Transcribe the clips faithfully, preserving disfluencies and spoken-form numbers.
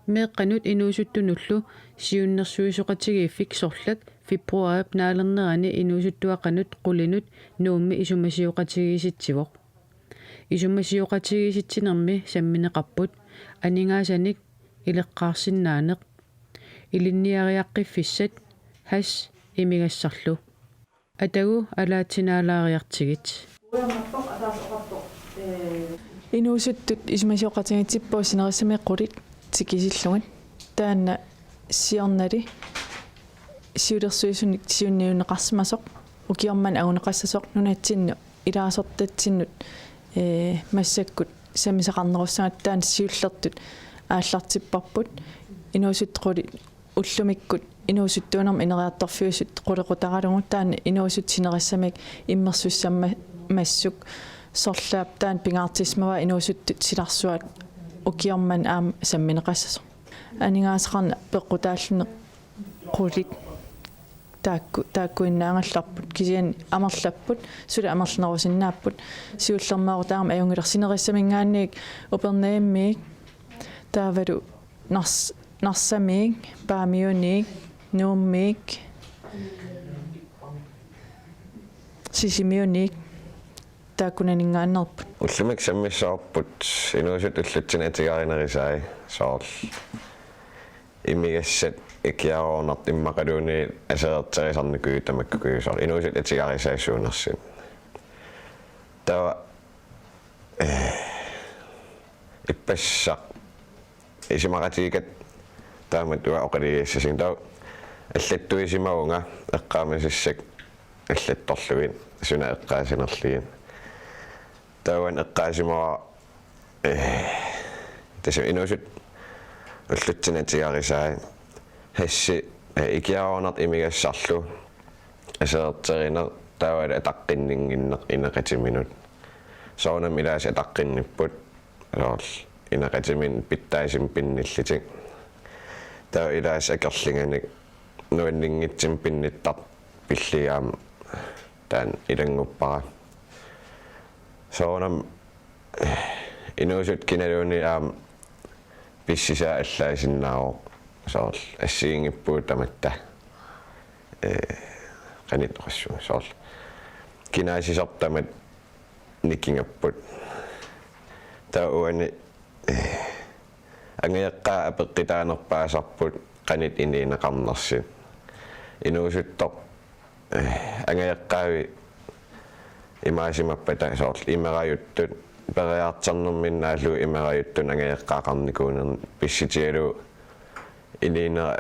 Meeqqanut inuusuttunullu siunnersuisoqatigiiffik Sorlak februaarip naalernerani inuusuttuaqanut qulinut Nuummi isumasioqatigiissitsivoq. Isumasioqatigiissitsinermi sammineqarput aningaasanik ileqqaarsinnaaneq, ilinniariaqqiffissat, hash imigassarlu. Atagu alaatsinaalaariartigit. Inuusuttut isumasioqatigiissippagut sinerissami qulit tikisillugit. Taanna siornali siulersuisunik siunniunneqarsimasoq, ukioq manna anguneqassasoq, nunatsinnut ilaasortatsinnut, ee, massakkut sammisaqarnerussagatta taanna siullertut aallartipparput. Inuusuttut qulit ullumikkut inuusuttuunermut ineriartorfiusut qulequtaralugu, taanna inuusuttut sinerissaminik immersussammassuk. Sorlaap taanna pingaartissimavaa inuusuttut silarsuaat ukioq manna aamma sammineqassasoq. Aningaasaqarneq peqqutaalluni qulit taakku, taakkuinnaagallarput, kisianni amerlapput, suli amerlanerusinnaapput. Siullermeerutaarmat ajunngilaq, sinerissaminngaanniit Upernavimmiit, taavalu Nars-, Narsamiit, Paamiuniit, Nuummiit, Sisimiuniit, taakkunaninngaanneerput. Ullumikkut sammissavarput inuusuttut ullutsinnut tigarinerisai, soorlu imigassat ikiaroornartut immaqaluunniit aserorterisarnikuupput tamakkuupput, soorlu inuusuttut tigarisaassuunersut. Taava, eh, ippassaq isumaqatigiikkatta taamatut oqalugiassassinga, taava allattuisimavunga eqqaamasassat allattorlugit suna eqqaasinerlugit. Taava eqqaasimavara, eh, tassa inuusuttut ullutsinnut tigarisaat, hashi, eh, ikiaroornartut imigassarlu aserorterineq, taavalu ataqqinninnginneq ineqatiminut. Soorunami ilaasa ataqqinnipput, soorlu ineqatiminut pitsaasumik pinnillutik. Taava ilaasa akerlianik nuanninngitsumik pinnittarput pillugit aamma taanna ilannguppara. Soorunami, eh, inuusuttut kinaluunniit aamma pissisaat allaasinnaavoq, soorlu assigiinngippugut tamatta, eh, qanoq oqassaanga, soorlu kinaassuserput tamatta nikingapput. Taava uani, eh, angajoqqaat apeqqutaanerpaasarput qanoq inuuneqarnersut. Inuusuttoq, eh, angajoqqaavi imaasimappata, soorlu imerajuttut, peroriartornerminni naallugu imerajuttunut angajoqqaaqarnikuunermi pissutigalugu inuunera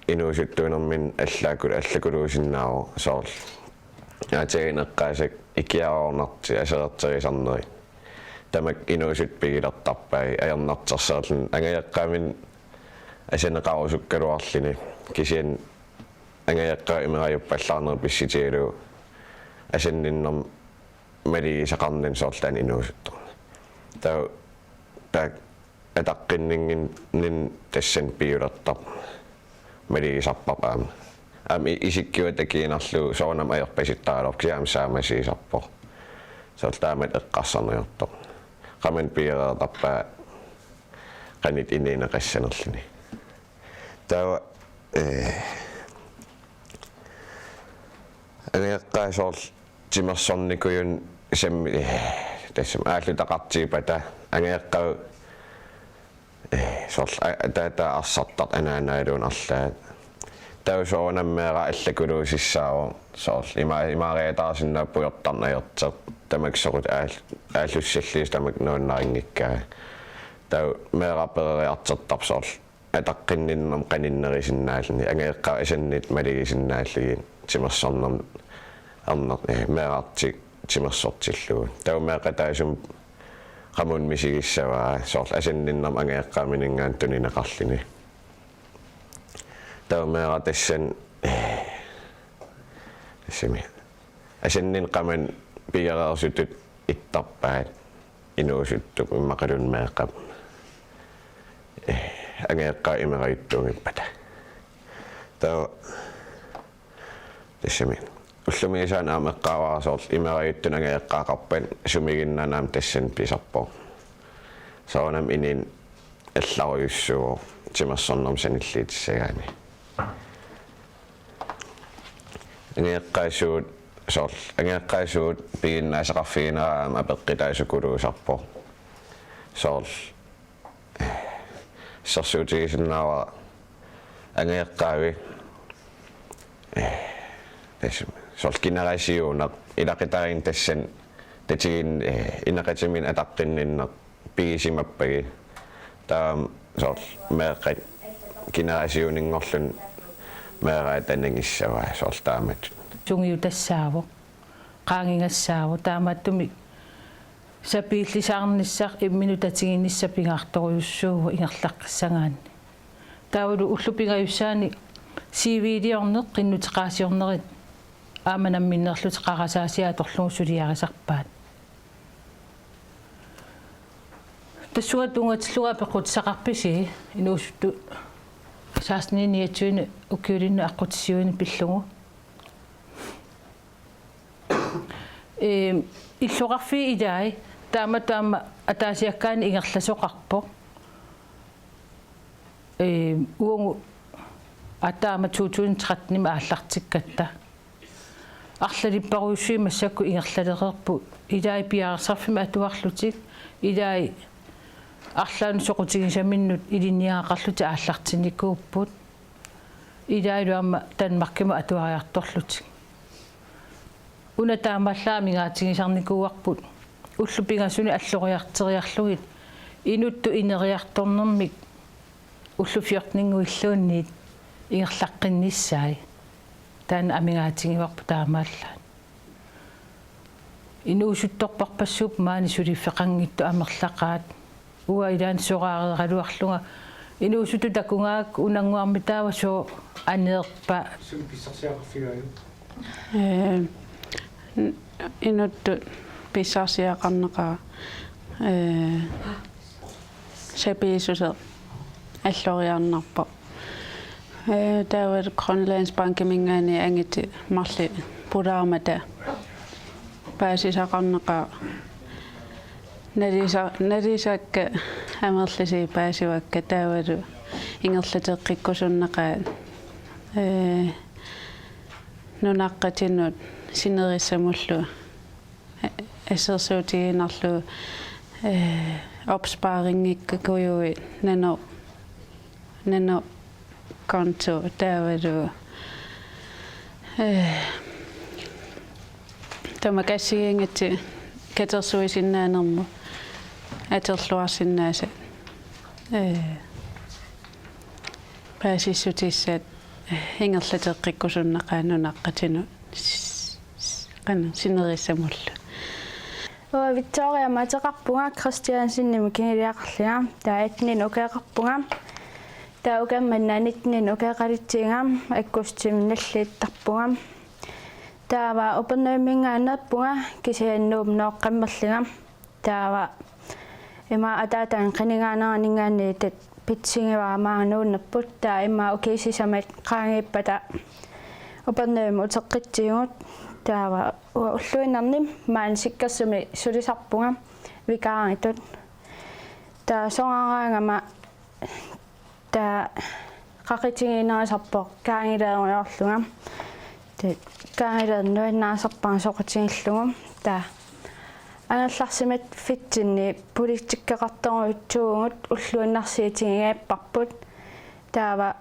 inuusuttuunerminni allaakkut allakuluusinnaavoq, soorlu aatsaat eqqaasakka ikiaroornartut aserorterisarnerit. Tamakku inuusuttut pigilertarpai ajornartorsiorluni, angajoqqaaminut asaneqarusukkaluarluni, kisianni angajoqqaat imerajuppallaarnerit pissutigalugu asanninnermik malugisaqarnani, soorlu taanna inuusuttoq. Taava taakku ataqqinninnginninni tassani piulertarput, malugisarparput aamma. Aamma i-, isikkiup takiinnarlugu soorunami ajorpasittaraluarpoq, kisianni aamma saamasuusarpoq. Soorlu taamatut eqqarsarniartoq. Qamani piareertarpaa qanoq inuuneqassanerluni. Taava, eh, angajoqqaat soorlu timersornikuupput sammi-, eh, tassami aallutaqartippata angajoqqaat, eh, soorlu a-, ataataga arsartartoq anaanaaluunniit arlaat. Taava soorunami meeraq allakuluusissaavoq, soorlu ima-, imaariataarsinnaapput pujortarneq ajortoq, tamakku soqutigisaat aal-, aallussallugit tamakku nuannarinngikkaat. Taava meeraq peroriartortarpoq soorlu ataqqinninnermut qaninnerusinnaalluni, angajoqqaat asannittut malugisinnaallugit timersornermut arnaq, eh, meerartik timersortillugu. Taava meeqqat taassuma qamuuna misigissavaat, soorlu asanninnermut angajoqqaamininngaanniit tunineqarluni. Taava meeraq tassani, eh, tassami asanninneq qamani piareersutut ittarpaat inuusuttup immaqaluunniit meeqqap, eh, angajoqqaat imerajuttuunngippata. Taava tassami ullumikkut aamma eqqaavara soorlu imerajuttunut angajoqqaaqarpat sumiginnaanermut tassani pisarpoq. Soorunami inuuneq allarujussuuvoq. timersornermut sanilliutissagaanni. Angajoqqaat suut, soorlu angajoqqaat suut piginnaasaqarfiginera aamma apeqqutaasukuluusarpoq. Soorlu assersuutigisinnaavara angajoqqaavi, eh, tassa soorlu generationi ilaqutariinni tassani tatiginni, eh, inequtimiinni ataqqinninneq pigisimappagit. Taava soorlu meeqqat generationinngorluni meeraatanngissavaat soorlu taamatut. Sungiutassaavoq, qaangigassaavoq, taamaattumik sapiillisaarnissaq imminut tatiginissaq pingaartorujussuuvoq ingerlaqqissagaanni. Taavalu ullut pingajussaanik siiviliorneq qinnuteqaasiornerit aamma namminneerlutik qarasaasiat atorlugu suliarisarpaat. Tassunga tunngatillugu apeqqutissaqarpisi inuusuttut seksten niogtyve ukiulinnut aqqutissiuineq pillugu? Ehm, illoqarfiit ilai, taamatut aamma ataasiakkaani ingerlasoqarpoq. Ehm, uagut aatsaat aamma to tusind tretten-imi aallartikkatta. Arlalipparujussuit massakkut ingerlalereerput, ilai piareersarfimmi atuarlutik, ilai arlaannut soqutigisaminnut ilinniagaqarlutik aallartinnikuupput. Ilaalu aamma Danmarkimut atuariartorlutik. Una taamaallaat amigaatigisarnikuuarput. Ullut pingasunik alloriarteriarlugit inuttut ineriartornermik ullut fjorten-innguilluunniit ingerlaqqinnissaat. Taanna amigaatigivarput taamaallaat. Inuusuttorparpassuupput maani suliffeqanngitsut amerlaqaat. Uanga ilaanni soraareeraluarlunga inuusuttut takugaakka unannguarmi taava sooq aneerpa? Sumik pissarsiaqarfigaajuk? Ee, n-, inuttut pissarsiaqarneqaaq, ee, sapiissuseq alloriarnarpoq. Ee, taava Grønlandsbankiminngaanniit angutit marluk pulaarmata paasisaqarneqaaq. Nalisa-, nalisakka amerlasuut paasivakka taavalu ingerlateqqikkusunnaqaat, ee, nunaqqatinut sinerissamullu assersuutigiinnarlugu, eh, opsparingikkakujuit nano-, nanokonto taavalu, eh, tamakku assigiinngitsut katersuisinnaanermut atorluarsinnaasat, eh, paasissutissat, eh, ingerlateqqikkusunnaqaat nunaqqatinut. Qanoq sinerissamullu. Uanga Victoria Mate-qarpunga, Kristiansenimut kingulliaqarlunga. Taava atten-inik ukioqarpunga. Taava ukioq manna nitten-inik ukioqaluttuunga, aggustimi nalliuttarpunga. Taava Upernavimminngaanneerpunga, kisianni Nuummut nooqqammerlunga. Taava ima ataataga qinigaaneraninngaanniit pitsigivara maanga nuunnerput, taava ima ukiut sisamat qaangiuppata Upernavimmi uteqqitsuugut. Taava uanga ulluinnarni maani Sikkersumi sulisarpunga vikaaritut. Taava soraaraangama taava qaqutigiinnerusarpoq kaangileerujoorlunga. Taava kaangileerneq nuannarisarpara soqutigillugu. Taava angerlarsimaffitsinni politikkeqartorujussuuvugut, ulluinnarsiutigigaapparput. Taava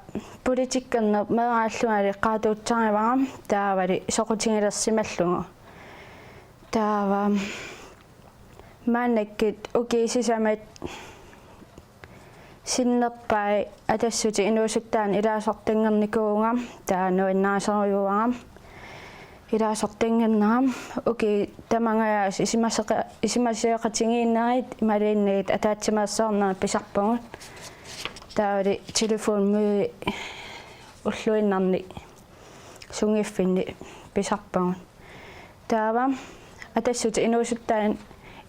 politikkerneq meeraallungali qaatuutsarivara, taavali soqutigilersimallugu. Taava maannakkut ukiut sisamat sinnerpai Atassutip inuusuttaanik ilaasortanngornikuuvunga, taava nuannarisorujussuuara. Ilaasortanngornera ukiut tamangajaasa isumaseqa-, isumasioqatigiinnerit imaluunniit ataatsimeersuarnerit pisarpagut. Taavali telefonimøde ulluinnarni sunngiffinni pisarpagut. Taava Atassutip inuusuttaanik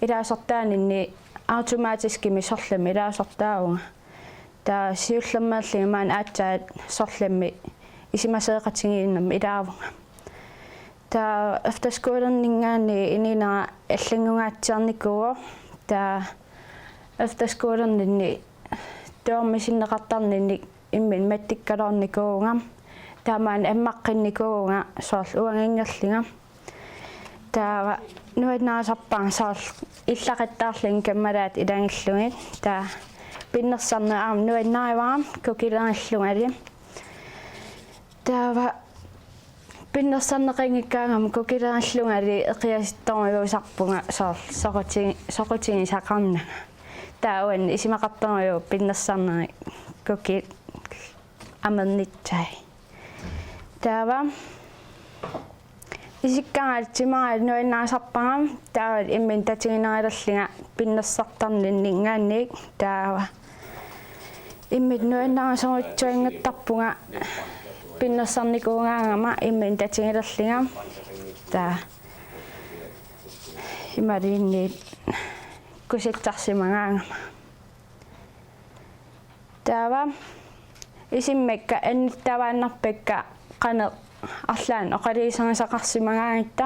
ilaasortaaninni automatiskimik sorlermik ilaasortaavunga. Taava siullermeerlunga maani aatsaat sorlermik isumasioqatigiinnermik ilaavunga. Taava efterskolerninngaanniit inuunera allanngungaatsiarnikuuvoq. Taava efterskolerninni tuormi sinneqartarninnik imminut mattikkaluarnikuuvunga. Taamaammat ammaqqinnikuuvunga soorlu uanginngorlunga. Taava nuannarisarpara soorlu illaqattaarlunga kammalaat ilagillugit. Taava pinnersarneq aamma nuannarivara kukilerillungali. Taava pinnersarneqanngikkaangama kukilerillungali eqiasittorujussuusarpunga soorlu soquti-, soqutigisaqarnanga. Taava uani isumaqartorujuuvoq pinnersarnerit kukiit amernissai. Taava isikkaangatsimaga nuannarisarpara, taava imminut tatiginerilerlunga pinnersartarninninngaanniit. Taava imminut nuannarisorujussuanngortarpunga pinnersarnikuugaangama imminut tatigilerlunga. Taava imaluunniit kusassarsimagaangama. Taava isummakka annittavaannarpakka qanoq arlaannik oqaluuserisaqarsimagaangatta.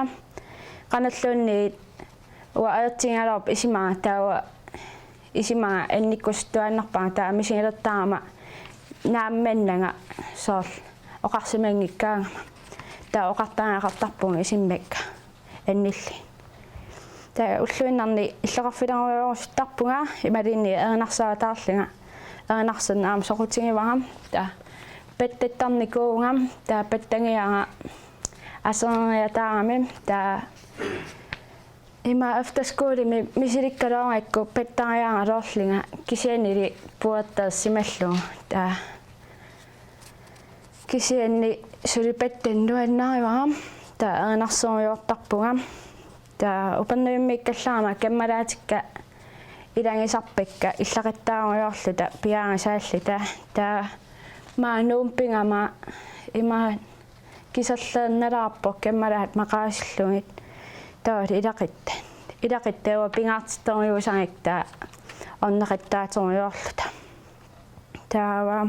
Qanorluunniit uanga ajortigigaluarpoq isumaga, taava isumaga annikkusuttuaannarpara, taava misigilertarama naammannanga soorlu oqarsimanngikkaangama. Taava oqartariaqartarpunga isummakka annillugit. Taava ulluinnarni illoqarfilerujorusuttarpunga imaluunniit erinarsuataarlunga erinarsorneq aamma soqutigivara. Taava pattattarnikuuvunga, taava pattagiara aseroriataarami. Taava ima efterskolemi misilikkaluarakku pattariaraluarlunga kisiannili puertassimallugu. Taava kisianni suli pattanut nuannarivara, taava erinarsorujoortarpunga. Taava Upernavimmikkallarama kammalaatikka ilagisarpakka illaqattaarujoorluta piareersaalluta. Taava maani Nuummi pigama ima kiserliinnalaarpoq kammalaat maqaasillugit. Taava ilaquttat. Ilaquttat uanga pingaartittorujussuusarpakka taava orneqattaaterujoorluta. Taava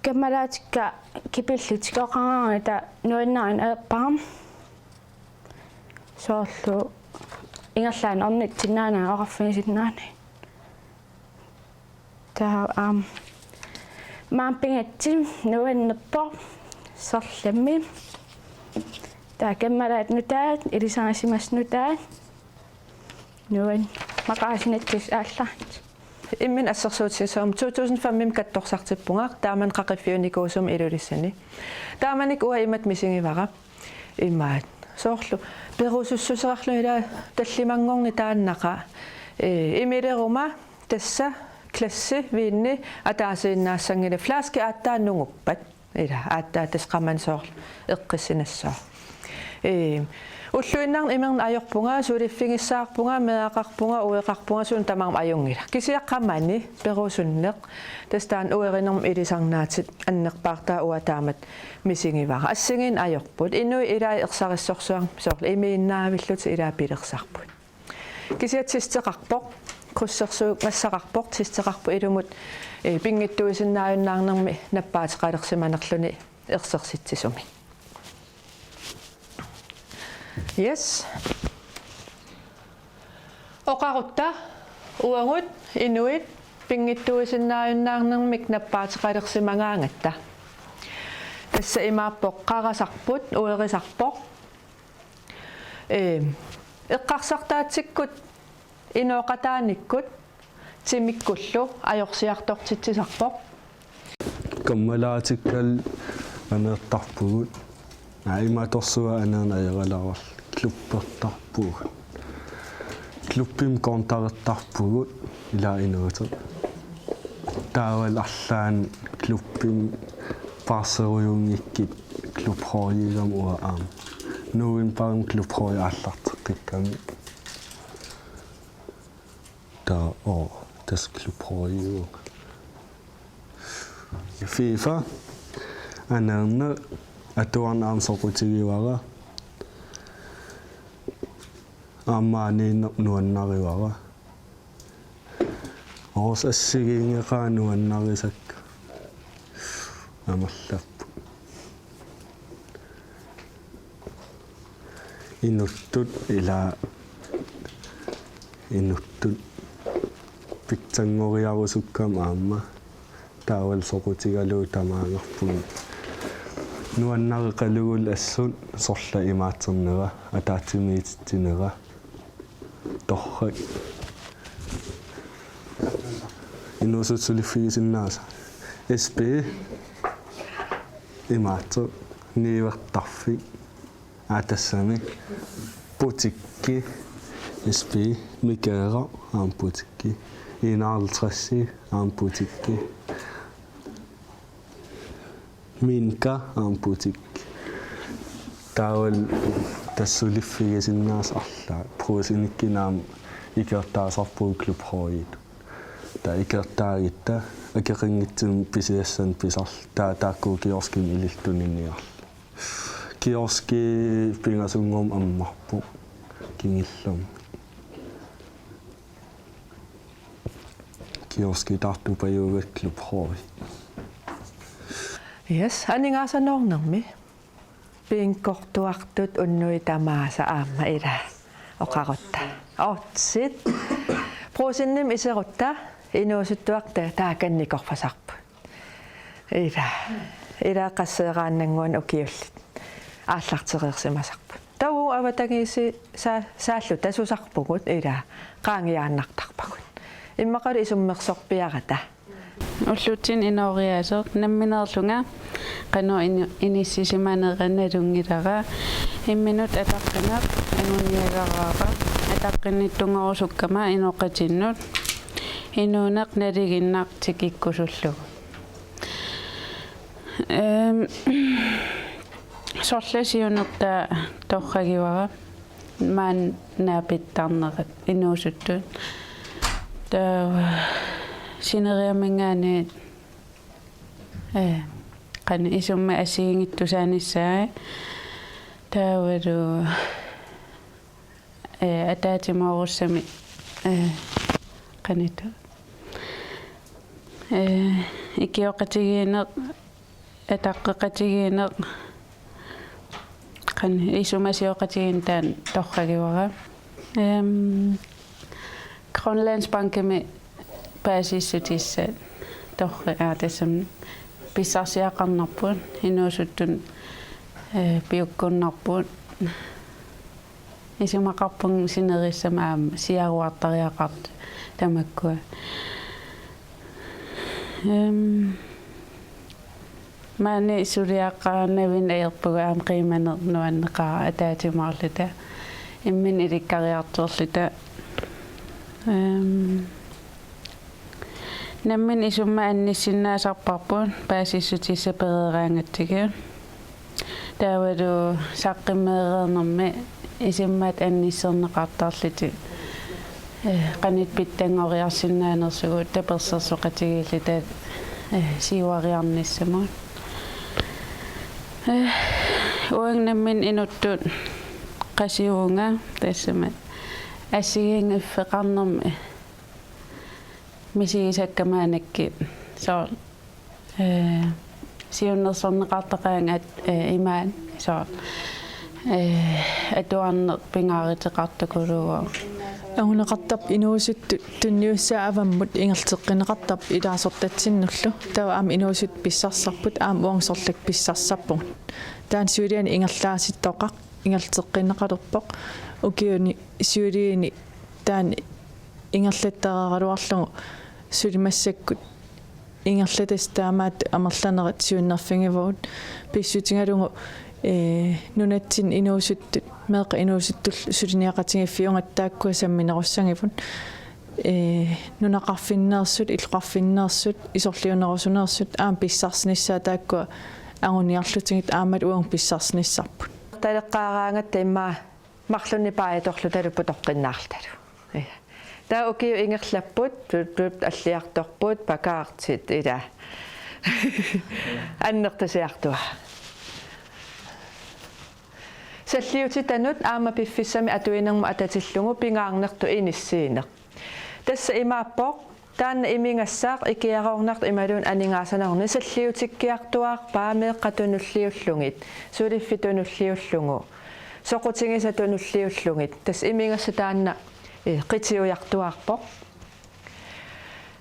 kammalaatikka kipillutik oqarata nuannarineq ajorpara. Soorlu ingerlaannaq ornitsinnaanani oqarfigisinnaanani. Taava aamma maani pigassaq nuannerpoq sorlami. Taava kammalaat nutaat, ilisarisimasut nutaat. Nuann-, maqaasinatsis aallartut. Imminut assersuutigissavarput to tusind fem-imi katsorsartippunga, taamani qaqiffiunikuusumik Ilulissani. Taamanikkut uanga imatut misigivara. Imaat. Soorlu perusussuseqarluni ilaa tallimanngorneq taannaqa. Ee, imileruma tassa glassi viini ataasiinnaassanngilaq, flaskit aatsaat nunguppat. Ila, aatsaat tassa qamani soorlu eqqissinassooq. Ee, ulluinnarni imerneq ajorpunga, suliffigissaarpunga, meeraqarpunga, ueqarpunga, suut tamarmik ajunngilaq. Kisianni qamani perusunneq, tassa taanna uerinermik ilisarnaatit annerpaartaat uanga taamatut misigivara. Assigiinneq ajorput. Inuit ilaat ersarissorsuarmik soorlu imiinnaavillutik ilaat pilersarput. Kisianni testeqarpoq, krydsersuugassaqarpoq, testeqarpoq ilumut, ee, pinngitsuusinnaajunnaarnermik nappaateqalersimanerluni ersersitsisumik. Yes. Oqarutta uagut inuit pinngitsuusinnaajunnaarnermik nappaateqalersimagaangatta. Tassa imaappoq qarasarput, uerisarpoq. Ee, eqqarsartaatsikkut inooqataanikkut timikkullu ajorsiartortitsisarpoq. Kammalaatikkallu aneertarpugut. Aa, imatorsuaq aneerneq ajoralaaruarlugit klubbertarpugut. Klubbimi kontareertarpugut ilaa inuusoq. Taavalu arlaannik klubbimi paarserujunngikkuit klubrådgivermut uanga aamma. Novembarimi klubrådi aallarteqqikkami. Taava, oo, tassa klubrådgiver. FIFA aneerneq atuarneq aamma soqutigivara. Aamma aniinneq nuannarivara. Oors assigiinngeqaaq nuannarisakka. Amerlapput. Inuttut ilaa Inuttut pitsanngoriarusukkama aamma taavalu soqutigalugu tamaanngarpunga. Nuannareqalugulu assut sorleq imaatsernera, ataatsimiititsinera, torrak. Inuusuttut suliffigisinnaasat. S P imaattoq niuertarfik. Aa, tassami. Butikki. S P Mikaera aamma butikki. Enoghalvtreds aamma butikki. Minka aamma butikki. Taavalu tassa suliffigisinnaasat arlaat. Brugsenikkunni aamma ikiortaasarpugut Klub H I-tut. Taava ikiortaagitta akeqanngitsumik pisiassanik pisarluta, taava taakku kioskimik ilillugu tuniniarluta. Kioski pingasunngormat ammarpoq kingullermik. Kioski tartupajuugat Klub H I. Yes, aningaasanoornermi. Bingortuartut unnuit tamaasa aamma ila oqarutta. Otsit. Brugsenimi iserutta inuusuttuartut taakani nikorfasarput. Ila. Ila qasseeraannannguaq ukiullit aallartereersimasarput. Taava avatangiisit sa-, saalluta susarpugut ila qaangiaannartarpagut. Immaqalu isummersorpiarata. Ullutsinni inooriaaseq nammineerlunga qanoq ini-, inissisimanera nalunngilara. Imminut ataqqineq anguniagaraara. Ataqqinnittunngorusukkama inoqatinnut. Inuuneq nalinginnaq tikikkusullugu. Ehm, sorleq siunertaa torragivara. Maani naapittarnerat inuusuttut. Taava sineriamminngaanniit, eh, qanoq isummat assigiinngitsuusaanissaat. Taavalu, eh, ataatsimoorussamik, eh, qanoq ittoq. Eh, ikioqatigiinneq, ataqqeqatigiinneq, qanoq isumasioqatigiinneq taanna torragivara. Ehm, Grønlandsbankimi paasissutissat torra-, aa, tassami pissarsiaqarnarput inuusuttunut, eh, piukkunnarput. Isumaqarpunga sinerissama aamma siaruartariaqartut tamakkua. Ehm, maani suliaqqaarnavinneq ajorpugut aamma qiimaneq nuanneqaaq ataatsimoorluta. Imminut ilikkariartorluta. Ehm, Nammineq isummat annissinnaasarparput paasissutissat pereeraangatsigu. Taavalu saqqummeereernermi isummat annisserneqartarlutik, eh, qanoq pitsanngoriarsinnaanersugut tapersersoqatigiilluta, eh, siuariarnissamut. Eh, uanga nammineq inuttut qasivunga tassami assigiiffeqarnermi misigisakka maannakkut soorlu, eh, siunnersorneqartaqaanga at-, eh, imaat soorlu, eh, atuarneq pingaaruteqartukuluuvoq. Anguneqartarpoq inuusuttut tunniussaat avammut ingerlateqqinneqartarpoq ilaasortatsinnullu. Taava aamma inuusuttut pissarsisarput aamma uanga sorleq pissarsisarpugut. Taanna siuliani ingerlaasittoqaq ingerlateqqinneqalerpoq. Ukiuni siuliini taanna ingerlattaraluarlugu suli massakkut ingerlatassat taamaattut amerlanerit siunnerfigivagut pissutigalugu, eh, nunatsinni inuusuttut, meeqqat inuusuttullu suliniaqatigiiffiugatta taakkua samminerussagivut. Eh, nunaqarfinneersut, illoqarfinneersut, isorliunerusuneersut aamma pissarsinissaat taakkua anguniarlutigit aammalu uagut pissarsinissarput. Taleqqaaraangatta immaqa marlunnik paajatorlutalu putoqqinnaarlutalu. Ja. Taava ukiut ingerlapput, tut, tut, alliartorput, pakaartit, ila. Annertusiartua. Salliutitanut aamma piffissami atuinermut atatillugu pingaarnertut inissiineq. Tassa imaappoq, taanna imigassaq ikiaroornartoq imaluunniit aningaasanoorneq salliutikkiartuaarpaa meeqqat tunulliullugit, suliffik tunulliullugu, soqutigisat tunulliullugit. Tassa imigassaq taanna Ee, qitiujartuaarpoq.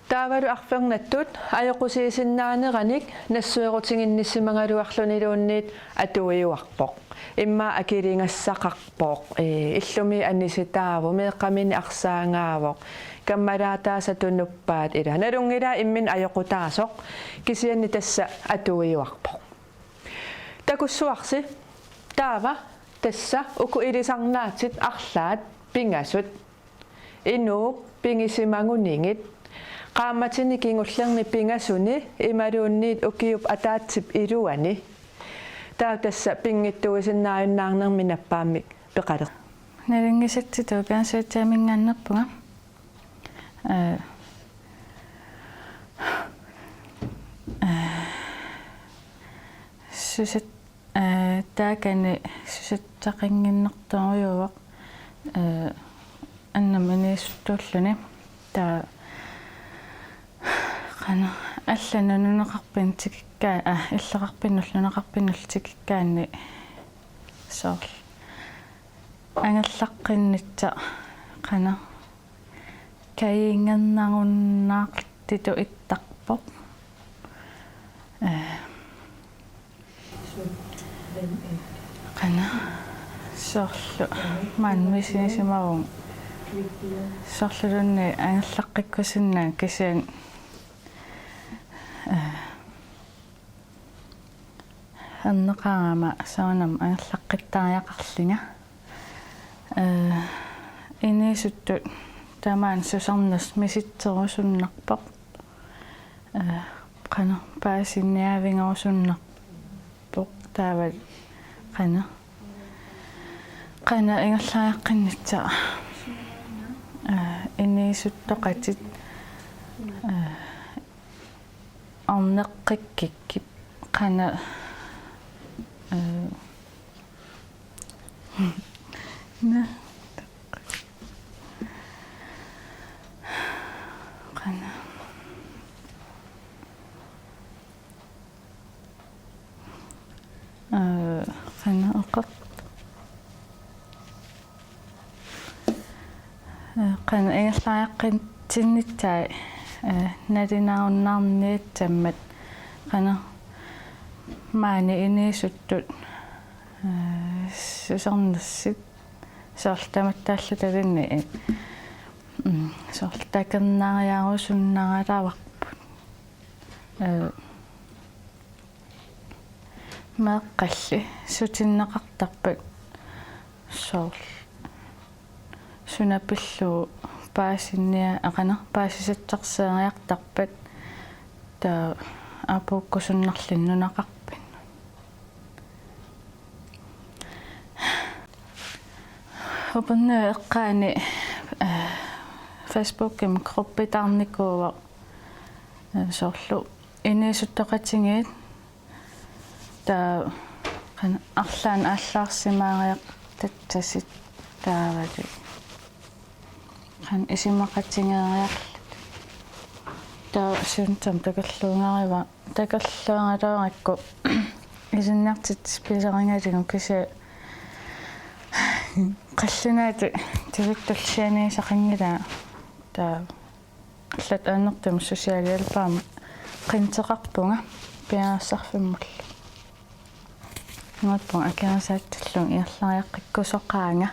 Taavalu arfernattut ajoqusiisinnaaneranik nassuerutiginnissimagaluarluniluunniit atuiuarpoq. Immaqa akiligassaqarpoq. Ee, illumi anisitaavoq, meeqqamini arsaagaavoq. Kammalaataasa tunuppaat ila. Nalunngilaa imminut ajoqutaasoq. Kisianni tassa atuiuarpoq. Takussuarsi, taava tassa uku ilisarnaatit arlaat pingasut. Inuup pigisimagunigit, qaammatini kingullerni pingasuni imaluunniit ukiup ataatsip iluani. Taava tassa pinngitsuuisinnaajunnaarnermi nappaammik peqaleq. Nalunngisatsitut pianssuatsiamingaannerpunga. Ee, ee, susat-, ee, taakani susassaqannginnartorujuuvoq, ee, annamut inuusuttuulluni. Taava qanoq, allanut nunaqarfinni tikikkaa-, aa, illoqarfinnullu nunaqarfinnullu tikikkaanni soorlu angerlaqqinnissaq qanoq kajunnginnarunnaartutut ittarpoq. Ee, qanoq, soorlu maani misigisimavunga. Soorluluunniit angerlaqqikkusunnaannga kisianni, ee, anneqarama soorunami angerlaqqittariaqarlunga. Ee, inuusuttut tamaani susarneq misissorusunnarpoq. Ee, qanoq, paasiniaavigerusunnarpoq taava qanoq. Qanoq ingerlariaqqinnissaq. Ee, inuusuttoqatit. Ee, arneqqikkikkit qanoq, ee, na-, qanoq, ee, qanoq oqar-, ee, qanoq ingerlariaqqitsinnissaat, ee, nalunarunnaarniassammat qanoq maani inuusuttut, ee, susarnersut soorlu tamattaalluta tunni-, ee, mm, soorlu takornariarusunnaralaarput. Ee, meeqqalli sutinneqartarpat soorlu suna pillugu paasinia-, aa qanoq, paasisassarsiariartarpat taava apuukkusunnarluni nunaqarfinnut. Upernaviup eqqaani, ee, Facebookimi gruppitaarnikuuvoq, ee, soorlu inuusuttoqatigiit taava qanoq arlaannik aallaarsimaariartassasut taavalu qanoq isumaqatigeeriarlutik. Taava suut tamarmik takorluugaluarput, takorluugaluarakku ilinniartitsisut pisarigalugu kisianni qallunaatut tiguttullu sianigisaqanngilaa. Taava allatut annertuumik socialhjælpermut qinnuteqarpunga piareersarfimmullu. Nunarput akerisaatsillugu ingerlariaqqikkusoqaanga.